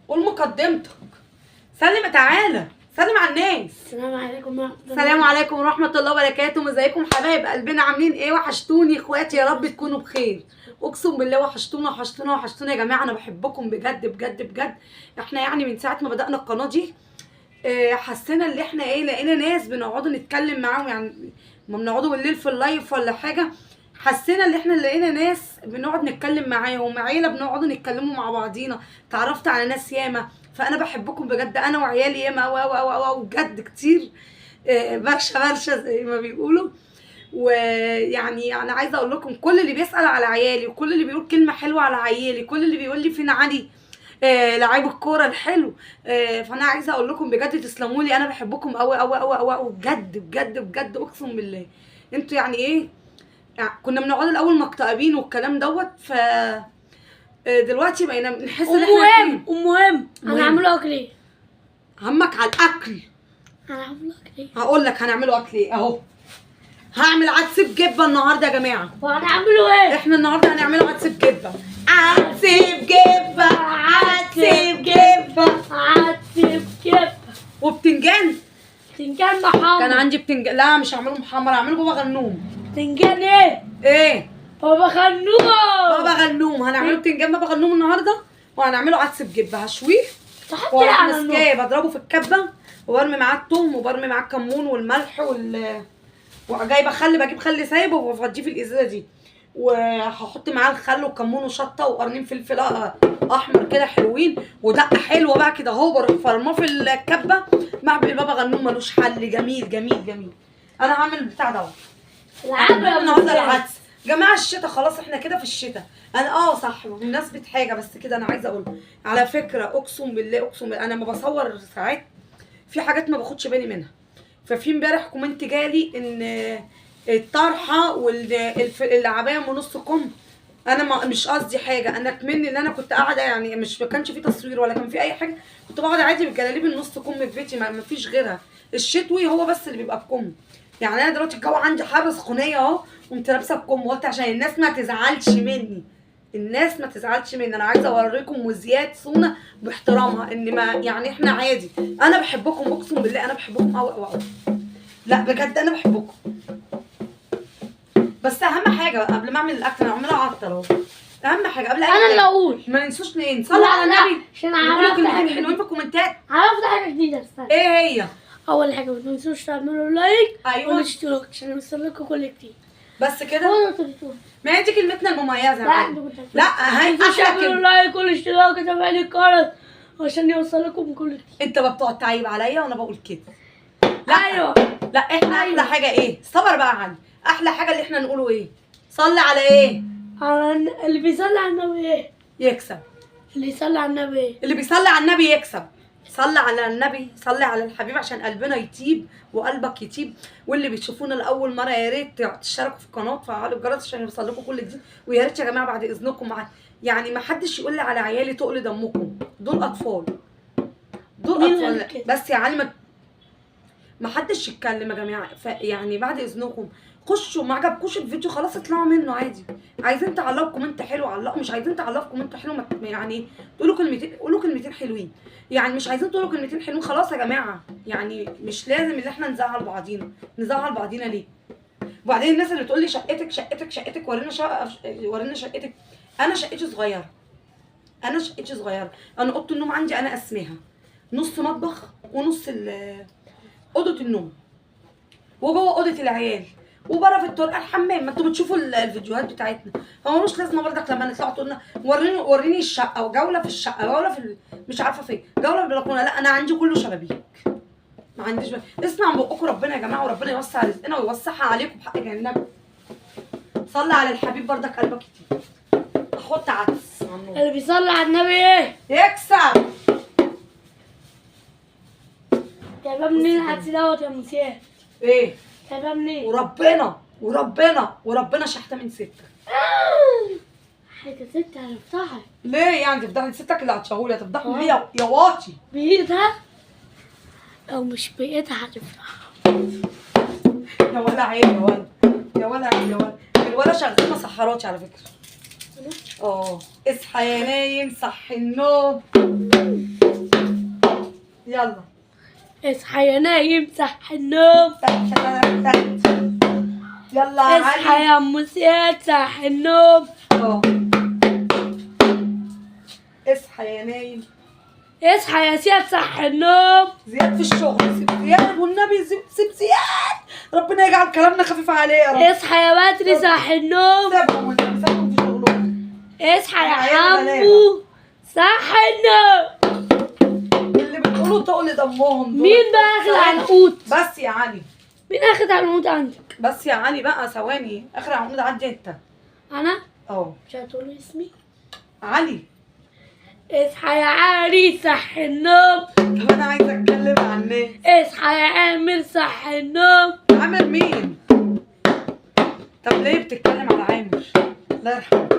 قول مقدمتك. سلم، تعالى سلم على الناس. السلام عليكم ورحمة الله. السلام عليكم ورحمة الله وبركاته. ازيكم حبايب قلبنا؟ عاملين ايه؟ وحشتوني اخواتي، يا رب تكونوا بخير. اقسم بالله وحشتونا وحشتونا وحشتونا يا جماعة، انا بحبكم بجد بجد بجد. احنا يعني من ساعة ما بدأنا القناة دي حسينا ان احنا ايه، لقينا ناس بنقعدوا نتكلم معاهم، يعني ما بنقعدوا بالليل في ال live ولا حاجة، حسينا ان احنا لقينا ناس بنقعد نتكلم معاهم، عيلة بنقعدوا نتكلموا مع بعضينا. تعرفت على ناس ياما، فانا بحبكم بجد، انا وعيالي ياما أوي أوي أوي أوي بجد كتير، برشا برشا زي ما بيقولوا. ويعني انا عايزه اقول لكم، كل اللي بيسال على عيالي، وكل اللي بيقول كلمة حلوة على عيالي، كل اللي بيقول لي فين علي لعيب الكورة الحلو، فانا عايزه اقول لكم بجد تسلموا لي، انا بحبكم قوي قوي قوي قوي بجد بجد بجد، اقسم بالله. انتوا يعني ايه، يعني كنا بنقعد الاول مكتئبين والكلام دوت، ف دلوقتي بقينا بنحس ان احنا ومهم ومهم مهم. هنعمله اكل ايه؟ همك على الاكل. هنعمله اكل ايه؟ هقول لك هنعمله اكل ايه اهو. هعمل عدس بجبه النهارده يا جماعة. وهنعمله ايه؟ احنا النهارده هنعمله عدس بجبه، عدس بجبه، عدس بجبه عدس بكبة، وبتنجان. بتنجان محمر. كان عندي بتنجان، لا مش هعمله محمر، هعمله بابا غنوم. بتنجان ايه؟ ايه؟ بابا غنوم. بابا غنوم. هنعمله بتنجان بابا غنوم النهارده، وهنعمله عدس بجبه، هشويه تحط ايه واروح على النار؟ ماسكاه بضربه في الكبه، وبرمي معاه الثوم، وبرمي معاه الكمون والملح وجايبه خل، بجيب خل سايب وبفضيه في الازازه دي، وهحط معاه الخل والكمون وشطه وقرنين فلفل احمر كده حلوين، ودقة حلوة بقى كده اهو، بروح فرماه في الكبه مع البابا غنوم، ملوش حل، جميل جميل جميل. انا هعمل البتاع دوت العب يا النهارده أبو العدس. جماعة الشتاء خلاص، احنا كده في الشتاء. انا صح، بمناسبة حاجة بس كده انا عايزه اقول، على فكرة اقسم بالله اقسم بالله، انا ما بصور ساعات في حاجات ما باخدش بالي منها. ففي امبارح comment جالي ان الطرحة والعبايه من نص كم، انا ما مش قصدي حاجة، انا اتمنى ان انا كنت قاعدة، يعني مش ما كانش في تصوير ولا كان في اي حاجة، كنت بقعد عادي بالجلاليب النص كم في بيتي، ما فيش غيرها. الشتوي هو بس اللي بيبقى بكم. يعني انا دلوقتي الجو عندي حر سخونيه اهو، قمت لابسه بكم، وقلت عشان الناس ما تزعلش مني، الناس ما تزعلش مني، انا عايزه اوريكم وزياد سونا باحترامها، ان ما يعني احنا عادي. انا بحبكم اقسم بالله، انا بحبكم قوي قوي قوي، لا بجد انا بحبكم. بس اهم حاجة قبل ما اعمل الاكل، انا عماله اعطل اهو، اهم حاجة قبل اي انا حاجة اللي اقول. ما ننسوش ليه نصلي لا، على لا، النبي، عشان نقول عرفت كلمتين حاجة حلوين جديدة. في الكومنتات. عرفت حاجة جديدة، استنى. ايه هي؟ أول حاجة ما تنسوش تعملوا like ايوه والاشتراك عشان يوصل لكم كل جديد. بس كده، ولا تنسوا. ما هي دي كلمتنا المميزة يا لا معلم. انتوا كنتوا لا هاي ما تنسوش احلى تعملوا كلمة. like والاشتراك وتفعيل الجرس عشان يوصل لكم كل جديد. انت بقى بتقعد تعيب عليا وانا بقول كده. لا ايوه لا احنا احلى أيوة. حاجة ايه؟ صبر بقى يا علي، احلى حاجة اللي احنا نقوله ايه؟ صلي على ايه؟ على اللي بيصلي على النبي ايه؟ يكسب. اللي يصلي على النبي ايه؟ اللي بيصلي على النبي يكسب. صلي على النبي، صلي على الحبيب عشان قلبنا يطيب وقلبك يطيب. واللي بتشوفونا لاول مرة يا ريت تشتركوا في القناة وتفعلوا الجرس عشان يوصل لكم كل جديد. ويا ريت يا جماعة بعد اذنكم يعني ما حدش يقول لي على عيالي تقل دمكم، دول اطفال، دول مين قال اطفال. كده؟ بس يا علي ما حدش يتكلم يا جماعة. يعني بعد اذنكم خشوا، ما عجبكوش الفيديو خلاص اطلعوا منه عادي. عايزين تعلقوا comment حلو علقوا، مش عايزين تعلقوا comment حلو يعني تقولوا كلمتين، قولوا كلمتين حلوين. يعني مش عايزين تقولوا كلمتين حلوين خلاص يا جماعة، يعني مش لازم ان احنا نزعل بعضينا. نزعل بعضينا ليه؟ وبعدين الناس اللي بتقول لي شقتك شقتك شقتك، ورينا شقه، ورينا شقتك. انا شقتي صغيرة، انا شقتي صغيرة، انا اوضة النوم عندي انا قسماها نص مطبخ ونص اوضة النوم، وجوه اوضة العيال، وبره في الطرقه الحمام. ما انتوا بتشوفوا الفيديوهات بتاعتنا، هو ملوش لازمه برضك لما نطلع تقولنا وريني الشقة، وجوله في الشقة، جولة في مش عارفه فين، جولة في البلكونه. لا انا عندي كله شبابيك، ما عنديش اسمع من بقكم ربنا يا جماعة، وربنا يوسع رزقنا ويوسعها عليكم بحق النبي. صلي على الحبيب برضك قلبك يطيب. احط عدس على النار. اللي بيصلي على النبي ايه؟ يكسب. جايبها منين العدس دوت يا مسيح؟ ايه؟ جايبها منين؟ وربنا وربنا وربنا شحته من ستك. حاجة ست هنفتحها. ليه يعني تفضحني؟ ستك اللي هتشاهولي هتفضحني ليه يا واطي؟ بإيدها أو مش بإيدها هتفتحها. يا ولا عيب يا ولا، يا ولا عيب يا ولا. الولا شغال مسحراتي على فكرة. اصحى يا نايم صح النوم. يلا اصحى يا نايم صح النوم. يلا يا اصحى علي. يا ام زياد صح النوم. اصحى يا نايم. اصحى يا زياد صح النوم. زياد في الشغل، سيب زياد والنبي، سيب زياد، ربنا يجعل كلامنا خفيف عليه يا رب. اصحى يا بدري صح النوم. سيبهم والنبي، سيبهم في شغلهم. اصحى يا عيال حمو صح النوم. اللي بتقولوا تقل دمهم دول. مين بقى اخد عنقود؟ بس يا علي. مين اخد عنقود عندك؟ بس يا علي بقى ثواني، اخر عنقود عندي انت. انا؟ اه. مش هتقولي اسمي؟ علي. اصحى يا علي صح النوم. طب انا عايزه اتكلم عن الناس. اصحى يا عامر صح النوم. عامر مين؟ طب ليه بتتكلم على عامر؟ الله يرحمه.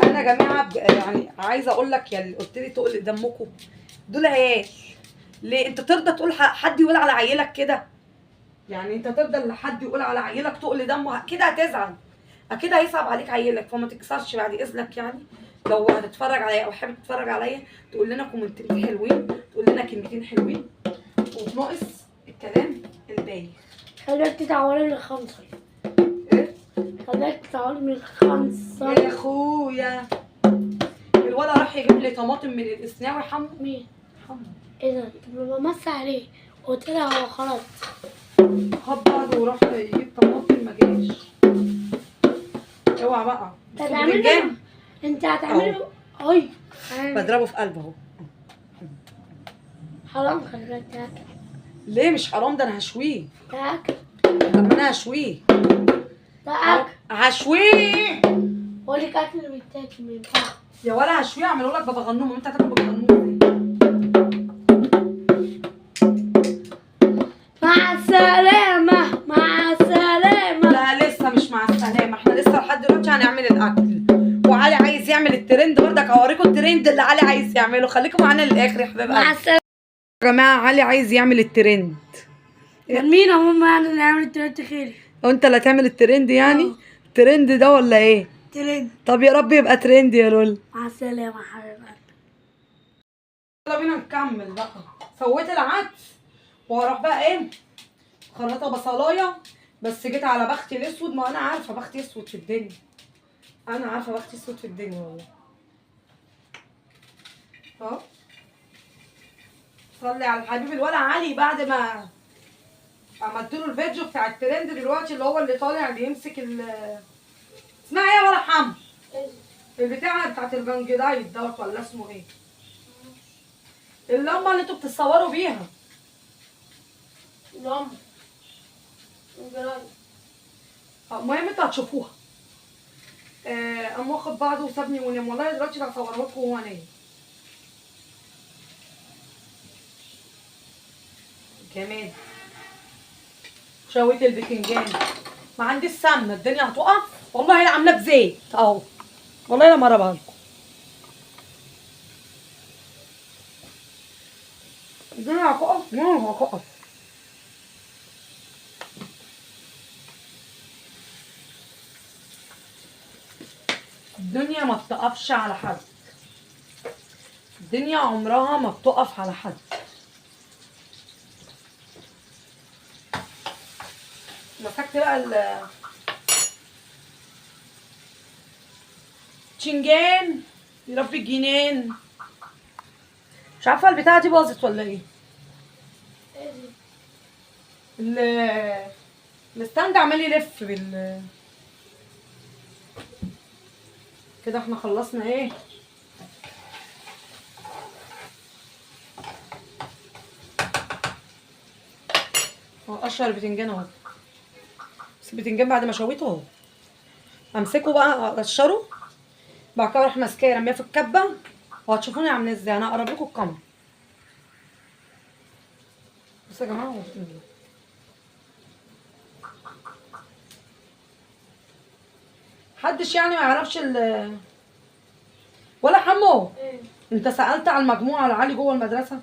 انا يا جماعة يعني عايزه اقول لك يا اللي قلت لي تقل دمكم دول عيال. ليه انت ترضى تقول حد يقول على عيلك كده؟ يعني انت ترضى ان حد يقول على عيلك تقل دمه كده؟ هتزعل اكيد، هيصعب عليك عيلك. فما تكسرش بعد اذنك. يعني لو هتتفرج عليا او حابب تتفرج عليا تقول لنا كومنتين حلوين، تقول لنا كلمتين حلوين، وبناقص الكلام البايخ. خليك تتعوري من الخنصر. ايه؟ خليك تتعوري من الخنصر يا اخويا. الولد راح يجيب لي طماطم من الاسناوي. حمو مين؟ حمو. ايه ده؟ طب لما مس عليه قلت لها هو خلاص خد بعضه وراح يجيب طماطم ما جاش. اوعى بقى. هتعمل انت هتعمله اي بضربه في قلبه اهو. حرام، خلي بالك تاكل. ليه مش حرام؟ ده انا هشويه. تاكل. طب ما انا هشويه. تاكل. هشويه. بقول لك اكل اللي بيتاكل ما ينفعش. يا ولا هشويه، اعمله لك بابا غنوم. انت هتاكل بابا غنوم. مع السلامة مع السلامة. لا لسه مش مع السلامة، احنا لسه لحد دلوقتي هنعمل الاكل. وعلي عايز يعمل الترند برضك، هوريكم الترند اللي علي عايز يعمله. خليكم معانا للاخر يا حبايب مع قلبي. السلامة يا جماعة علي عايز يعمل الترند. مين هم يعني اللي يعمل الترند؟ خيري هو انت اللي هتعمل الترند يعني؟ الترند ده ولا ايه؟ ترند. طب يا رب يبقى ترند يا لول. مع السلامة حبايب قلبي. يلا بينا نكمل بقى. سويت العدس واروح بقى ايه، خرطه بصلايه. بس جيت على بختي الاسود، ما انا عارفه بختي اسود في الدنيا، انا عارفه بختي اسود في الدنيا والله. اهو صلي على الحبيب. الولد علي بعد ما عملت له الفيديو بتاع الترند دلوقتي اللي هو اللي طالع بيمسك ال اسمها ايه يا ولا حمو؟ البتاعه بتاعت ال ring light دوت ولا اسمه ايه؟ اللمبة اللي انتوا بتتصوروا بيها. لمبة المهم انتوا هتشوفوها. قام واخد بعضه وسابني ونام. والله دلوقتي هصورها لكم وهو نايم. كمان شويت البتنجان. ما عنديش سمنه، الدنيا هتقف والله. انا عاملاه بزيت اهو، والله لما اقربها لكم. الدنيا هتقف، الدنيا هتقف. الدنيا ما بتقفش على حد، الدنيا عمرها ما بتقف على حد. مسكت بقى البتنجان، يا رب الجنان. مش عارفه البتاعه دي باظت ولا ايه. ال stand عمال يلف بال كده. احنا خلصنا ايه؟ هو قشر البتنجان اهو، بس البتنجان بعد ما شويته اهو امسكه بقى اقشره، بعد كده اروح ماسكاه رمية في الكبه وهتشوفوني عامله ازاي. انا هقرب لكم الكاميرا بس يا جماعة. هو محدش يعني ما يعرفش ال ولا حمو. إيه؟ انت سألت على المجموعة العالي جوه المدرسة؟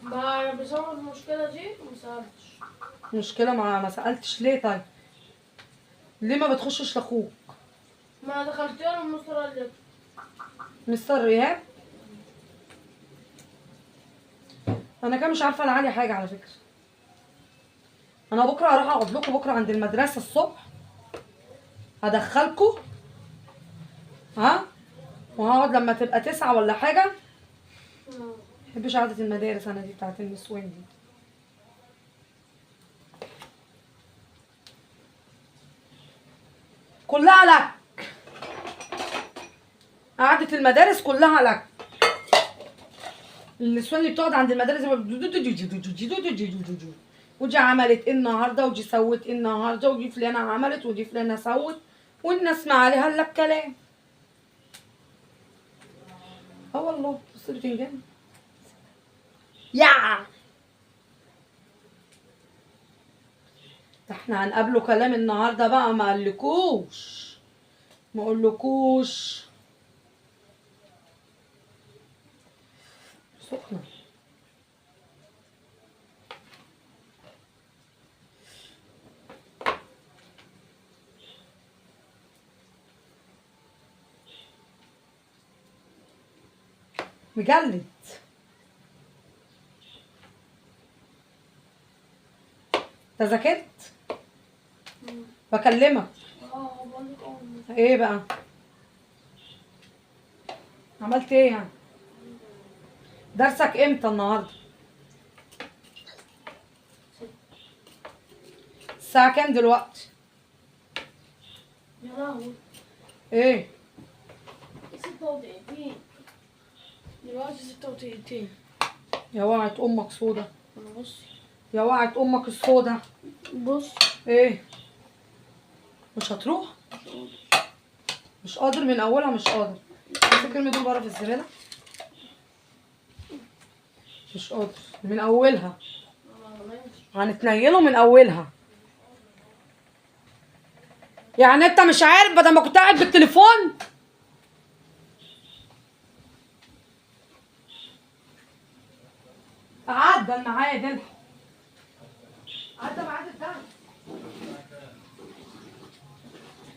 ما بسبب المشكلة دي ما سألتش. مشكلة ما سألتش ليه؟ طيب ليه ما بتخشش لاخوك؟ ما دخلت له المستر. مستر ريهاب. انا كده مش عارفه لعلي حاجة على فكرة. انا بكره هروح اقعد لكم بكره عند المدرسة الصبح، هدخلكم ها، وهقعد لما تبقى 9 ولا حاجة. مبحبش قعدة المدارس انا دي بتاعت النسوان دي. كلها لك قعدة المدارس، كلها لك. النسوان اللي بتقعد عند المدارس ودي عملت ايه النهارده، ودي سوت ايه النهارده، ودي فلانه عملت، ودي فلانه سوت، والناس ما عليها الا الكلام. اه والله بص البتنجان يا ده احنا هنقابله كلام النهارده بقى، ما قالكوش ما اقولكوش. سخنة. مجلد. انت ذاكرت؟ بكلمك. ايه بقى؟ عملت ايه يعني؟ درسك امتى النهارده؟ الساعة كام دلوقتي؟ يا لهوي. ايه؟ 6:02 دلوقتي، 6:02. يا وعت امك سودا. بص يا وعت امك السودا. بص. ايه؟ مش هتروح؟ مش قادر من اولها، مش قادر. الكلمة دول بره في الزبالة. مش قادر من اولها، هنتنيله من اولها. يعني انت مش عارف بدل ما كنت قاعد بالتليفون؟ عدى الميعاد، الحق عدى ميعاد الدرس.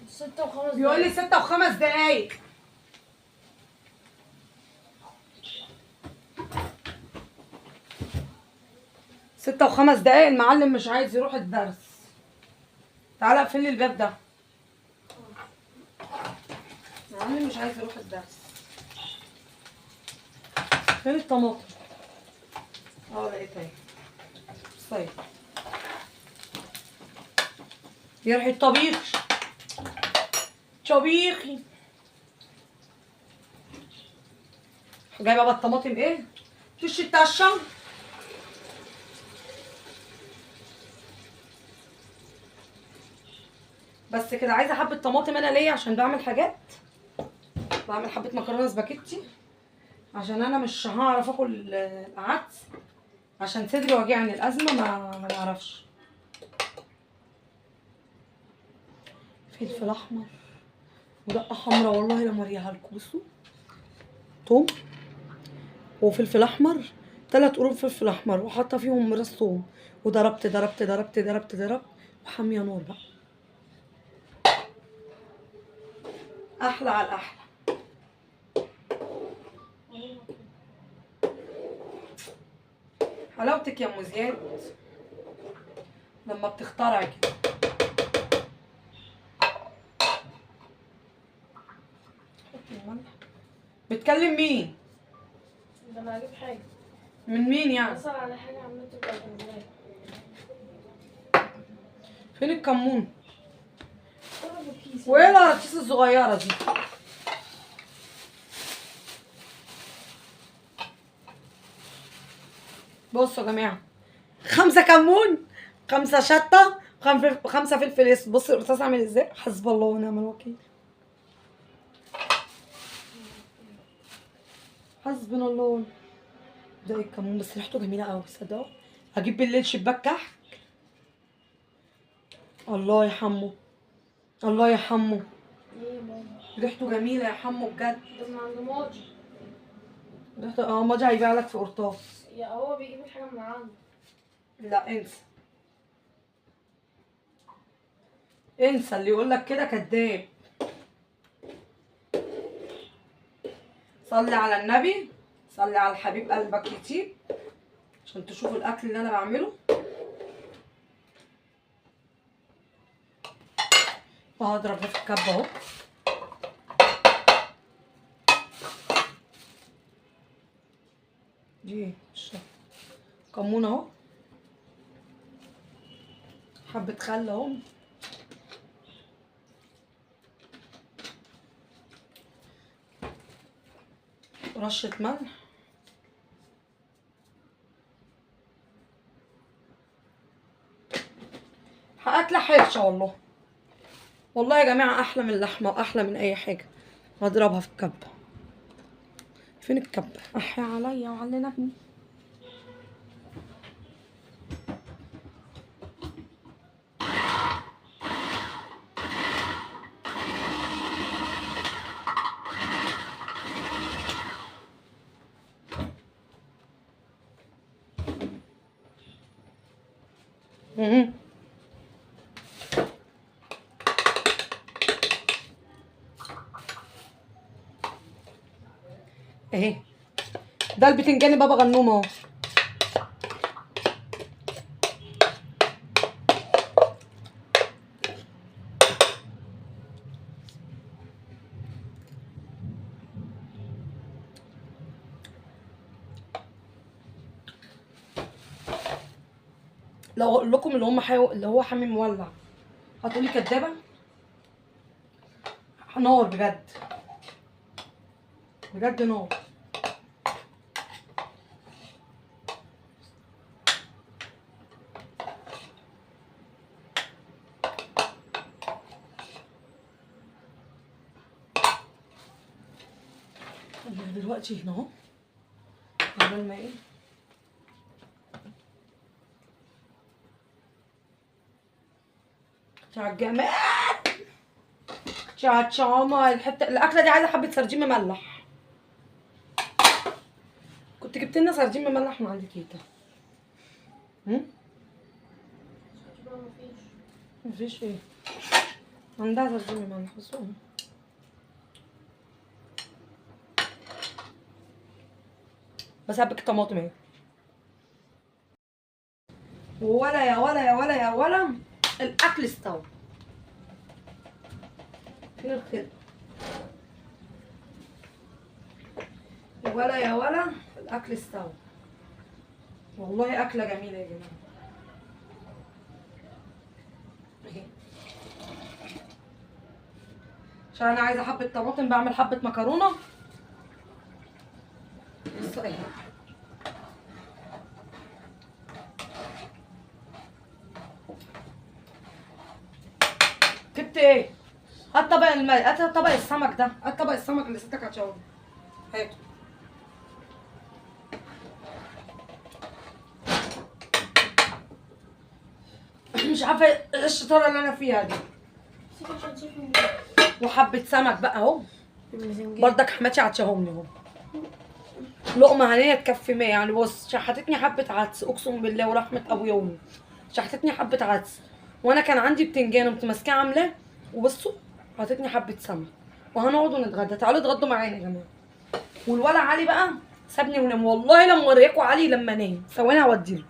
6:05. بيقول لي 6:05. 6:05 المعلم مش عايز يروح الدرس. تعالى اقفل لي الباب ده. المعلم مش عايز يروح الدرس. فين الطماطم؟ لقيتها اهي. طيب يا ريحة طبيخ طبيخي. جايبه بقى الطماطم ايه؟ تش الطشه. بس كده. عايزه حبه طماطم انا ليا عشان بعمل حاجات، بعمل حبه مكرونه سباكيتي عشان انا مش هعرف اكل العدس عشان صدري واجعني الازمة، ما بعرفش. فلفل احمر ودقة حمرا والله لما اوريها لكم. بصوا، توم وفلفل احمر، 3 قرون فلفل احمر، وحاطه فيهم راس توم، وضربت ضربت ضربت ضربت ضربت، وحاميه نار بقى. احلى على الاحلى. حلاوتك يا ام زياد لما بتخترعي كده. حطي الملح. بتكلم مين؟ ده انا هجيب حاجة. من مين يعني؟ بسأل على حاجة عمالة تبقى جنبها. فين الكمون؟ وايه القراطيس الصغيرة دي؟ بصوا يا جماعة، 5 كمون، 5 شطه، 5 فلفل اسود. بصوا القرطاس عامل ازاي. حسب الله ونعم الوكيل، حسبنا الله. ده الكمون بس ريحته جميلة قوي، صدقوا. هجيب بالليل شباك كحك. الله يا حمو، الله يا حمو، ريحته جميلة يا حمو بجد. ده من عند ماضي. ريحته ماضي هيبيع لك في قرطاس. يا هو بيجيب الحاجة من عنده. لا انسى، انسى اللي يقول لك كده كداب. صلي على النبي، صلي على الحبيب قلبك يطيب، عشان تشوفوا الاكل اللي انا بعمله. وهضرب ده في الكبه اهو. دي كمون اهو، حبه خل اهو، رشه ملح، اكله حرشه والله. والله يا جماعة احلى من اللحمة واحلى من اي حاجة. هضربها في الكبه. فين الكبه؟ احيا عليا وعلينا ابني. اهي ده البتنجان بابا غنوم اهو. لو اقول لكم اللي هم اللي هو حامي مولع هتقولي كدابه. نار بجد بجد نار. دلوقتي هنا اهو قبل ما ايه الجمال تشعمة. الحتة الاكلة دي عايزه حبه سردين مملح. كنت جبت لنا سردين مملح من عند تيتا. مفيش ايه عندها سردين مملح بس. بس حبه طماطم اهي. ولا يا ولا يا ولا يا ولا الاكل استوى. فين الخير؟ ولا يا ولا الاكل استوى. والله اكله جميلة يا جماعة. اهي عشان انا عايزه حبه طماطم بعمل حبه مكرونه. بصوا اهي جبت ايه؟ هات طبق هات طبق السمك ده، هات طبق السمك اللي ستك هتشاورما. هاته. مش عارفه ايه الشطارة اللي انا فيها دي. وحبه سمك بقى اهو. بردك حماتي عطشاهم لي اهو. لقمة هنيه تكفي 100 يعني. بص شحتتني حبه عدس اقسم بالله ورحمة ابويا وامي، شحتتني حبه عدس، وانا كان عندي بتنجان قمت ماسكاه عاملاه، وبصوا حطيتني حبه سمك. وهنقعد ونتغدى. تعالوا اتغدوا معانا يا جماعة. والولا علي بقى سابني ونام. والله لما اوريكم علي لما نام ثواني هوديله.